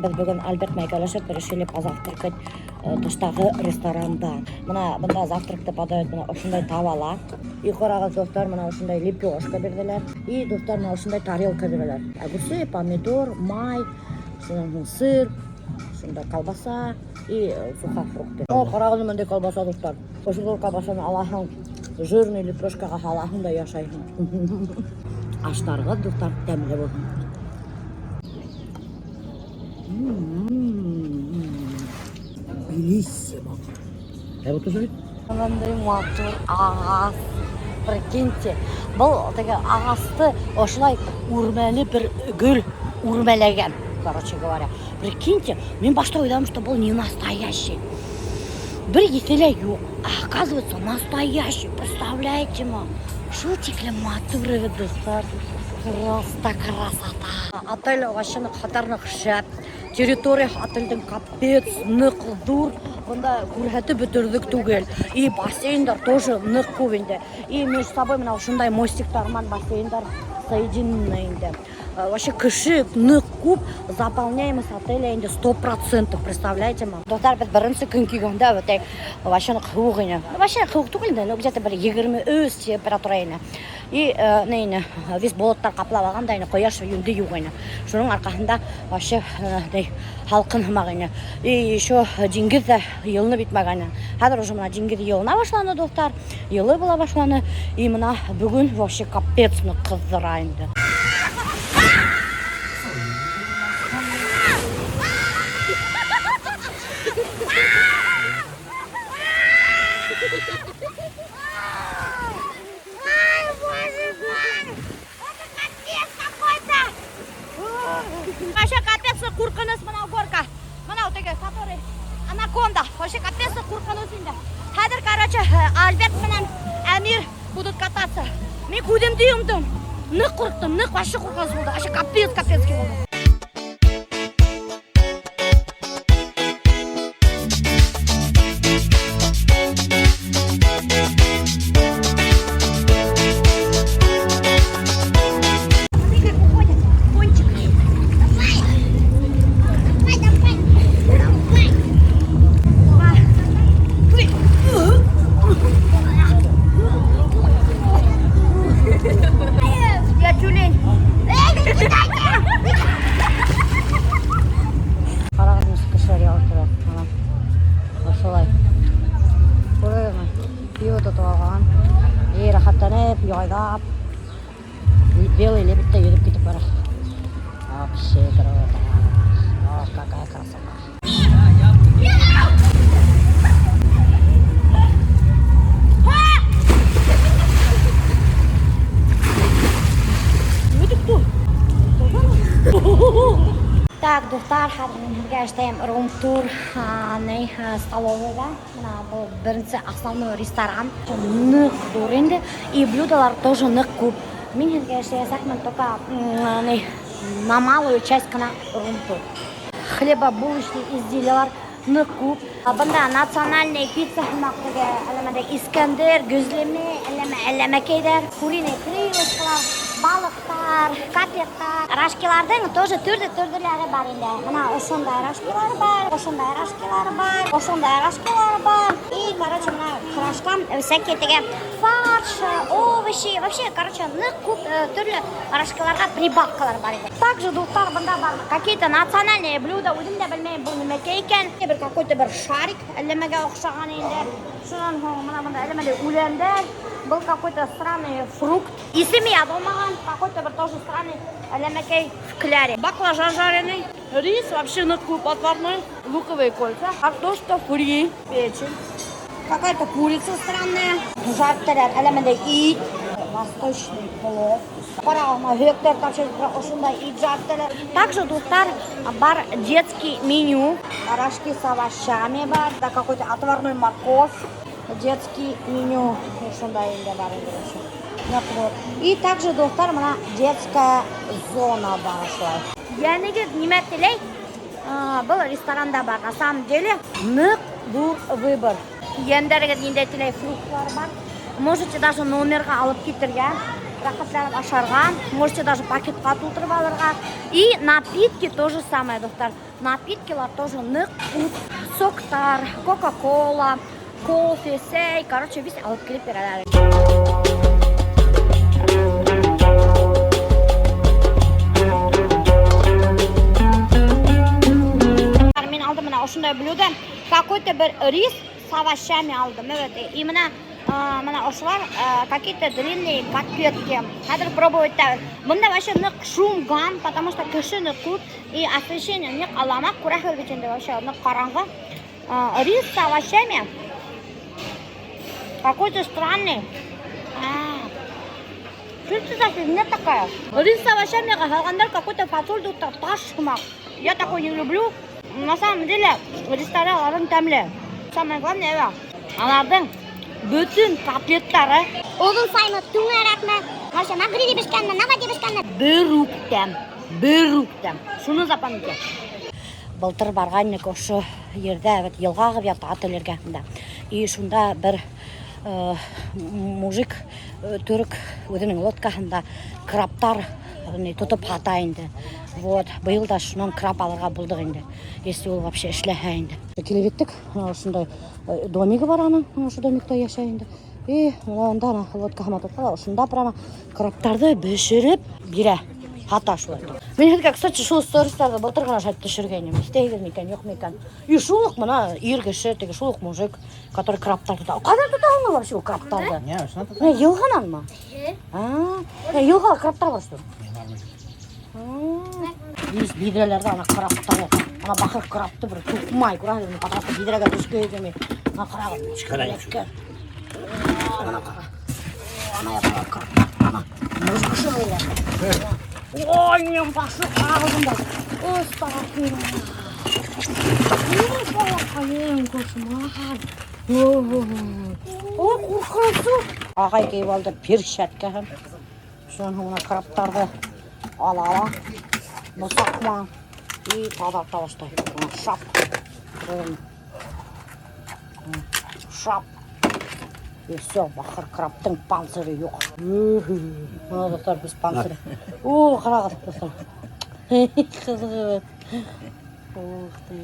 Беҙ бөгөн Альберт менән икәүләшеп решили позавтракать тыштағы ресторанда. Бына бында завтракты подают бына ошондай табала. И ҡарағыҙ, дуҫтар, бына ошондай лепешка бирҙеләр. И, дуҫтар, бына ошондай тарелка бирәләр. Огурцы, помидор, май, шунан һуң сыр, шунда колбаса и сухофрукты. О, ҡарағыҙ, бындай колбаса, дуҫтар. Ошо ҙур колбасаны алаһың, жирный лепешкаға һалаһың да ашайһың. Аштарығыҙ, дуҫтар, тәмле булһын. М-м-м. Белиссимо. Я вот тоже. Бындай матур ағас. Прикиньте, был теге ағасты ошолай үрмәле бер гөл үрмәләгән, короче говоря. Прикиньте, мин башта уйланым, что был не настоящий. Бер еҫе лә юҡ. А оказывается, настоящий. Представляете ма? Шул тиклем матур бит, дуҫтар. Просто красота. Отель вообще ҡатар ныҡ шәп. Территория отелдең капец ныҡ ҙур. Бында күрһәтеп бөтөрлөк түгел. И бассейндар тоже ныҡ күп инде. И между собой бына ошондай мостиктар менән бассейндар соединены инде. Вообще кеше ныҡ күп, заполняемость отеля инде 100%, представляете ма? Дуҫтар, беҙ беренсе көн килгәндә бит вообще ныҡ һыуыҡ ине. Ну, вообще һыуыҡ түгел инде, но где-то бер 23 температура ине. И ни ине, весь болоттар ҡаплап алған да ине, ҡояш инде юҡ ине. Шуның арҡаһында вообще ни, һалҡын һымаҡ ине. И еще диңгеҙ ҙә йылынып етмәгән. Хәҙер уже бына диңгеҙ йылына башланы, дуҫтар. Йылы була башланы. И бына бөгөн вообще капец ныҡ ҡыҙҙыра инде. Ай, боже мой! Это капец какой-то! Вообще капец ҡурҡыныс бынау горка. Бынау теге, который анаконда. Вообще капец ҡурҡыныс инде. Хәҙер, короче, Альберт менән Әмир будут кататься. Мин күҙемде йомдом. Ныҡ ҡурҡтым, ныҡ вообще ҡурҡыныс булды. Вообще капец, капецкий булды. Смотри, как уходит кончик. Давай! Давай, давай! Давай! Два, три. Я тюлень. Эй, не кидайте! Ҡарағыҙ, нисек кешеләр ял итәләр. Ана. Ошолай. Күрҙегеҙме? Пиво тотоп алған. И рәхәтләнеп, яйлап. Белый лебедь тә йөҙөп китеп бара. Вообще круто. О, какая красота. Это кто? Так, дуҫтар, хәҙер мин һеҙгә эшләйем рум-тур ни, столовыйҙа. Бына был беренсе основной ресторан. Ныҡ ҙур инде. И блюдолар тоже ныҡ күп. Мин һеҙгә эшләйәсәкмен только ни, на малую часть ҡына рум-тур. Хлебобулочный изделиялар ныҡ күп. Бында национальный пицца һымаҡ теге әләмәдә Искәндәр, гөзләмә, әләмә, әләмәкәйҙәр, куриный крылышкалар, балыҡтар, котлеттар. Рожкиларҙың тоже төрлө-төрлөләре бар инде. Бына ошондай рожкилар бар, ошондай рожкилар бар, ошондай рожкилар бар. И, короче, бына к рожкам всякие теге фарш, овощи, вообще, короче, ныҡ күп төрлө рожкиларға прибавкалар бар инде. Также, дуҫтар, бында бар какие-то национальные блюда, үҙем дә белмәйем был нимәкәй икән. Бер какой-то бер шарик әлләмәгә оҡшаған инде. Шунан һуң бына бында әлләмәле үләндәр. Был какой-то странный фрукт. Исеме яҙылмаған, какой-то бер тоже странный әлләмәкәй в кляре. Баклажан жареный, рис вообще ныҡ күп отварной, луковые кольца, картошка фри, печень. Какая-то курица странная. Жарттылар, әлләмәле ит. Восточный плов. Ҡарағыҙ, һөйәктәр тапшырып ошондай ит жарттылар. Также, дуҫтар, бар детский меню. Рожки с овощами бар. Да, какой-то отварной морковь. Детский меню. Ошондай инде бар инде вообще. Вот. И также, дуҫтар, бына детская зона бар ошолай. Йәнегеҙ нимә теләй? Был ресторанда бар. На самом деле, ныҡ ҙур выбор. Йәндәрегеҙ ниндәй теләй, фруктлар бар. Можете даже номерға алып китергә, рәхәтләнеп ашарға. Можете даже пакетҡа тултырып алырға. И напитки то же самое, дуҫтар. Напиткилар тоже ныҡ күп. Соктар, кока-кола, кофе, сәй, короче, весь алып килеп бирәләр. Мин алдым бына ошондай блюдо. Какой-то бер рис с овощами алдым. Evet. И бына бына ошолар какие-то длинные котлетки. Хәҙер пробовать итәбеҙ. Бында вообще ныҡ шум, гам, потому что кеше ныҡ күп и освещение ныҡ аламаҡ, күрәһегеҙ бит инде, вообще ныҡ ҡараңғы. Рис с овощами какой-то странный. Что это за фигня такая? Рис с овощами һалғандар какой-то фасоль дуҫтар, таш һымаҡ. Я такой не люблю. На самом деле, ресторанларҙың тәмле. Самое главное, эйе, уларҙың бөтөн котлеттары Оҙон саймы, түңәрәкме? Вообще, на гриле бешкәнме, на воде бешкәнме? Бер үк тәм, бер үк тәм. Шуны запомните. Былтыр барған инек ошо ерҙә, бит йылға ағып ята отель эргәһендә. И шунда бер мужик төрөк үҙенең лодкаһында крабтар ни, тотоп һата инде. Вот, быйыл да шунан краб алырға булдыҡ инде. Если ул вообще эшләһә инде. Килеп еттек, бына ошондай домигы бар аның, бына ошо домикта йәшәй инде. И бына унда ана лодка һымаҡ тота ла, ошонда прямо крабтарҙы бешереп бирә. Һата шулай. Мин һеҙгә, кстати, шул стористарҙы былтыр ғына шулай төшөргәйнем. Иҫтәйһегеҙ микән, юҡ микән? И шул уҡ бына ир кеше, теге шул уҡ мужик, который крабтар тота. Ҡайҙан тотаһың ул вообще ул крабтарҙы? Не, ошонан тота. Не, йылғананмы? А, не, йылғала крабтар бар что ли? Весь биҙрәләрҙә ана крабтар ята. Ана бахыр крабты бер туҡмай, күрәһегеҙме? Потому что биҙрәгә төшкәйне. Ана ҡарағыҙ. Сығарайым. Ана ҡара. Ана ята краб. Ана. Мужик кеше ул. Ой, минең башы ҡарағыҙ. Астағфирулла. Ой, балаҡайым, кошмар. Ой, ҡурҡынысы. Ағай кейеп алды перчаткаһын. Шунан һуң бына крабтарҙы ала ла. Бысаҡ менән и таҙарта башлай. Бына шап. Шап. И все, бахыр крабтың панцире юҡ. Бына дуҫтар, беҙ панцире. О, ҡарағыҙ, дуҫтар. Ҡыҙыҡ. Ух ты.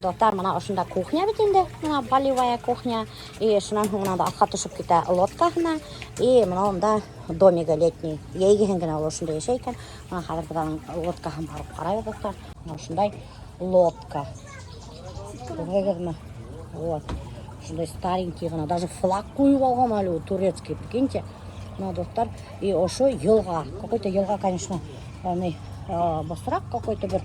Дуҫтар, бына ошонда кухня бит инде, бына полевая кухня. И шунан һуң бына аҫҡа төшөп китә лодкаһына. И бына унда домигы летний. Йәйгеһен генә ул ошонда йәшәй икән. Бына хәҙер беҙ аның лодкаһын барып ҡарайбыҙ, дуҫтар. Бына ошондай лодка. Күрҙегеҙме? Вот. Ошондай старенький ғына. Даже флаг ҡуйып алған әле ул турецкий, прикиньте. Бына, дуҫтар, и ошо йылға. Какой-то йылға, конечно, ни, бысраҡ какой-то бер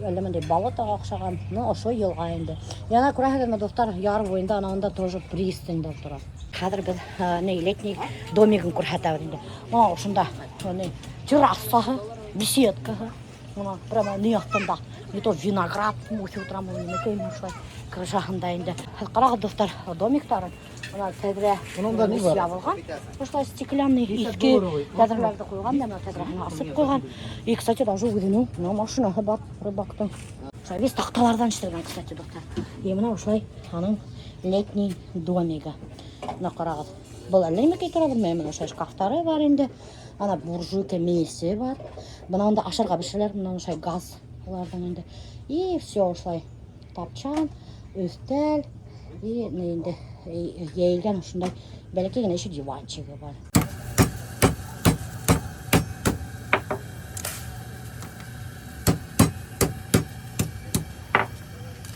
әллә ниндәй болотоға оҡшаған. Ну, ошо йылға инде. Яна күрәһегеҙме, дуҫтар, яр буйында анауында тоже пристаньдар тора. Хәҙер беҙ ни, летний домигын күрһәтәбеҙ инде. Бына ошонда ни, террасаһы, беседкаһы. Бына прямо ни аҫтында. Не то виноград үҫеп ултырамы, нимәкәйме шулай крышаһында инде. Ҡарағыҙ, дуҫтар, домиктары. Бына тәҙрә Бында ни бар? ябылған. Ошолай стеклянный иҫке тәҙрәләрҙе ҡуйған да, бына тәҙрәһен асып ҡуйған. И, кстати, даже үҙенең бына машинаһы бар рыбактың. Ошолай весь таҡталарҙан эшләнгән, кстати, дуҫтар. И бына ошолай аның летний домигы. Бына ҡарағыҙ. Был әллә нимәкәй тора, белмәйем, бына ошолай шкафтары бар инде. Ана буржуйка мейесе бар. Бына унда ашарға бешерәләр, бына ошолай газ уларҙың инде. И все ошолай тапчан, өҫтәл и ни инде йәйелгән ошондай бәләкәй генә еще диванчигы бар.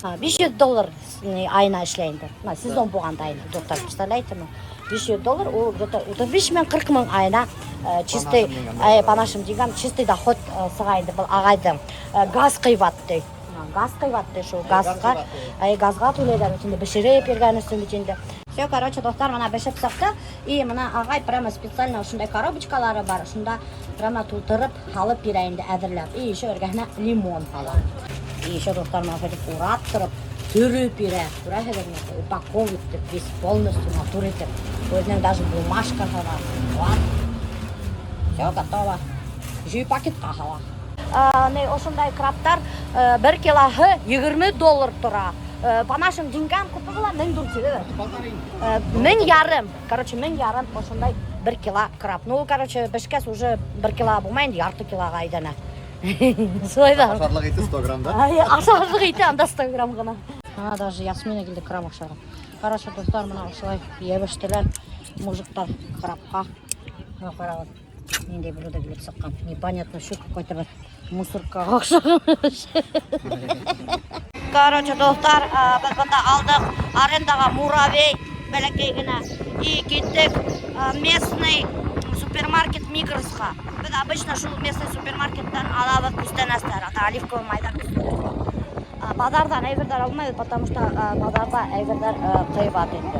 А, 500 доллар ни, айына эшләй инде. Бына сезон булғанда айына, дуҫтар, представляете мы? 500 доллар ул где-то 35 мең, 40 мең айына чистый, по нашим деньгам чистый доход сыға инде был ағайҙың. Газ ҡыйбат ти. Газ ҡыйбат ти, шул газға, газға түләйҙәр бит инде, бешереп йөрөгән өсөн бит инде. Все, короче, дуҫтар, бына бешеп сыҡты. И бына ағай прямо специально ошондай коробочкалары бар, ошонда прямо тултырып һалып бирә инде әҙерләп. И еще эргәһенә лимон һала. И еще дуҫтар бына ошолай урап тороп, төрөп бирә. Күрәһегеҙме? Упаковка итеп, весь полностью матур итеп. Үҙенең даже бумажкаһы бар. Вот. Все готово. Еще и пакетҡа һала. Ни, ошондай крабтар бер килоһы 20 доллар тора. По нашим деньгам күпме була? 1400. 1500. Короче, 1500 ошондай бер кило краб. Ну, короче, бешкәс уже бер кило булмай инде, ярты килоға әйләнә. Шулай ҙа. Ашарлыҡ ите 100 грамм да? Ай, ашарлыҡ ите анда 100 грамм ғына. Ана даже Ясмина килде краб ашарға. Короче, дуҫтар, мына ошолай йәбештеләр мужиктар крабҡа. Мына ҡарағыҙ, ниндәй блюдо килеп сыҡҡан. Непонятно, что какой-то бер мусоркаға оҡшаған. Короче, дуҫтар, беҙ бында алдыҡ арендаға муравей бәләкәй генә и киттек местный супермаркет Мигросҡа. Беҙ обычно шул местный супермаркеттан алабыҙ күстәнәстәр, ата оливковый майҙар. Баҙарҙан әйберҙәр алмайбыҙ, потому что баҙарҙа әйберҙәр ҡыйбат инде.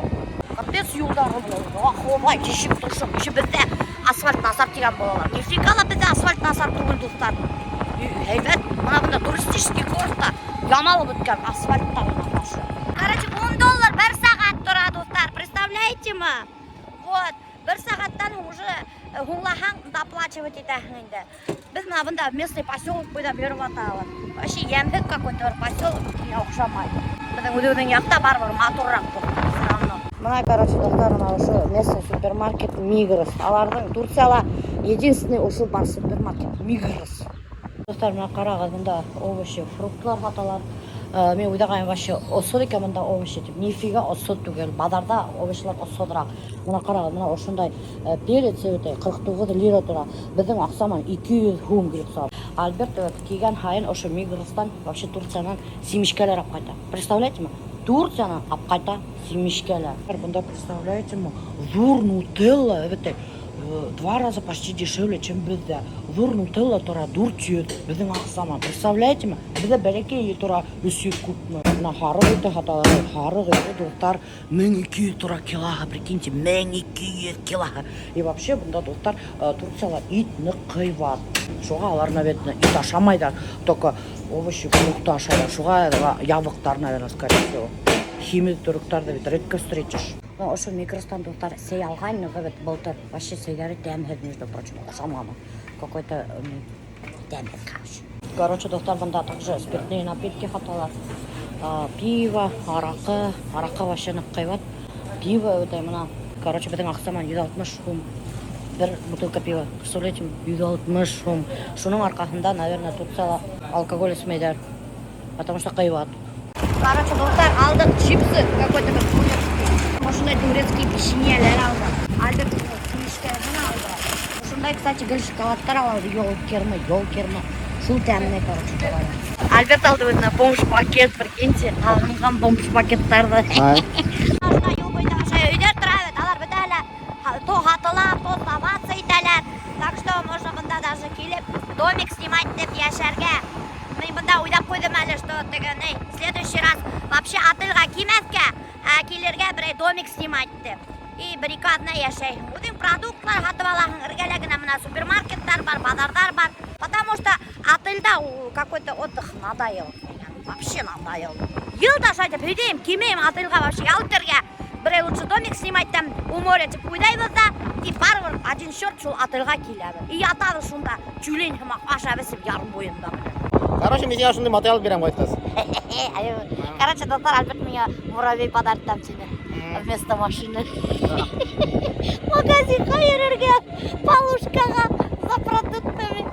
Капец юлдары охуй, тишеп тошоп, еще беҙҙә асфальт насар тигән булалар. Нифига ла беҙҙә асфальт насар түгел, дуҫтар. Һәйбәт, мына бында туристический городта ямалып бөткән асфальттар башы. Короче, 10 доллар бер сәғәт тора, дуҫтар, представляете ме? Вот, бер сәғәттән һуң уже һуңлаһаң доплачивать итәһең инде. Беҙ мына бында местный поселок буйлап йөрөп ятабыҙ. Вообще йәмһеҙ какой-то бер поселок, миңә оҡшамай. Беҙҙең үҙебеҙҙең яҡта барыбер матурыраҡ все равно. Мына, короче, дуҫтар, мына ошо местный супермаркет Мигрос. Уларҙың Турцияла единственный ошо бар супермаркет Мигрос. Дуҫтар, мына ҡарағыҙ, бында овощи, фруктлар һаталар. Мин уйлағайным, вообще осһоҙ икән бында овощи тип. Нифига осһоҙ түгел. Баҙарҙа овощилар осһоҙораҡ. Мына ҡарағыҙ, мына ошондай перец өтә 49 лира тора. Беҙҙең аҡса менән 200 һум килеп сыға. Альберт вот, килгән һайын ошо Мигростан, вообще Турциянан семечкалар алып ҡайта. Представляете ме? Турциянан алып ҡайта семечкалар. Бында, представляете ме, ҙур нутелла, өтә два раза почти дешевле, чем беҙҙә. Ҙур нутелла тора 400 беҙҙең аҡса менән. Представляете ме? Беҙҙә бәләкәй тора 300 күпме. Мына һарыҡ ите һаталар. Һарыҡ ите, дуҫтар, 1200 тора килоһы, прикиньте, 1200 килоһы. И вообще бында, дуҫтар, Турцияла ит ныҡ ҡыйбат. Шуға улар, наверное, ит ашамайҙар, только овощи, фрукты ашайҙар. Шуға ябыҡтар, наверное, скорее всего. Һимеҙ төрөктәрҙе бит редко встретишь. Ну, ошо Мигростан, дуҫтар, сәй алғайныҡ бит былтыр. Вообще сәйҙәре тәмһеҙ, между прочим, оҡшаманы. Какой-то тәмһеҙ, короче. Короче, дуҫтар, бында также спиртные напитки һаталар. Пиво, араҡы, араҡы вообще ныҡ ҡыйбат. Пиво өтә мына, короче, беҙҙең аҡса менән 160 һум бер бутылка пива. Представляете, 160 һум. Шуның арҡаһында, наверное, Турцияла алкоголь эсмәйҙәр. Потому что ҡыйбат. Короче, дуҫтар, алдыҡ чипсы какой-то бер турецкий. Ошондай турецкий печеньеләр алдыҡ. Альберт семечкаларын алды. Ошондай, кстати, гел шоколадтар алабыҙ. Йолкермы, йолкермы. Шул тәмле, короче говоря. Альберт алды үҙенә бомж пакет, прикиньте. Һағынған бомж пакеттарҙы. Ошондай юл буйында ошо өйҙәр тора бит. Улар бөтәһе лә то һатыла, то сдаваться итәләр. Так что можно бында даже килеп домик снимать итеп йәшәргә. Мин бында уйлап ҡуйҙым әле, что теге ни, в следующий раз вообще отельға килмәҫкә, ә килергә берәй домик снимать итеп. И бер ике аҙна йәшәйһең. Үҙең продуктлар һатып алаһың, эргәлә генә мына супермаркеттар бар, баҙарҙар бар. Потому что отельдә какой-то отдых надоел. Вообще надоел. Йыл да шулай тип һөйләйем, килмәйем отельға вообще ял итергә. Берәй лучше домик снимать там у моря тип уйлайбыҙ ҙа, и барыбер один черт шул отельға киләбеҙ. И ятабыҙ шунда тюлень һымаҡ ашап эсеп яр буйында. Короче, мин һиңә ошондай мотоял бирәм ҡайтҡас. Короче, дуҫтар, Альберт миңә муравей подарит там тебе вместо машины. Магазинға йөрөргә, полушкаға за продуктами.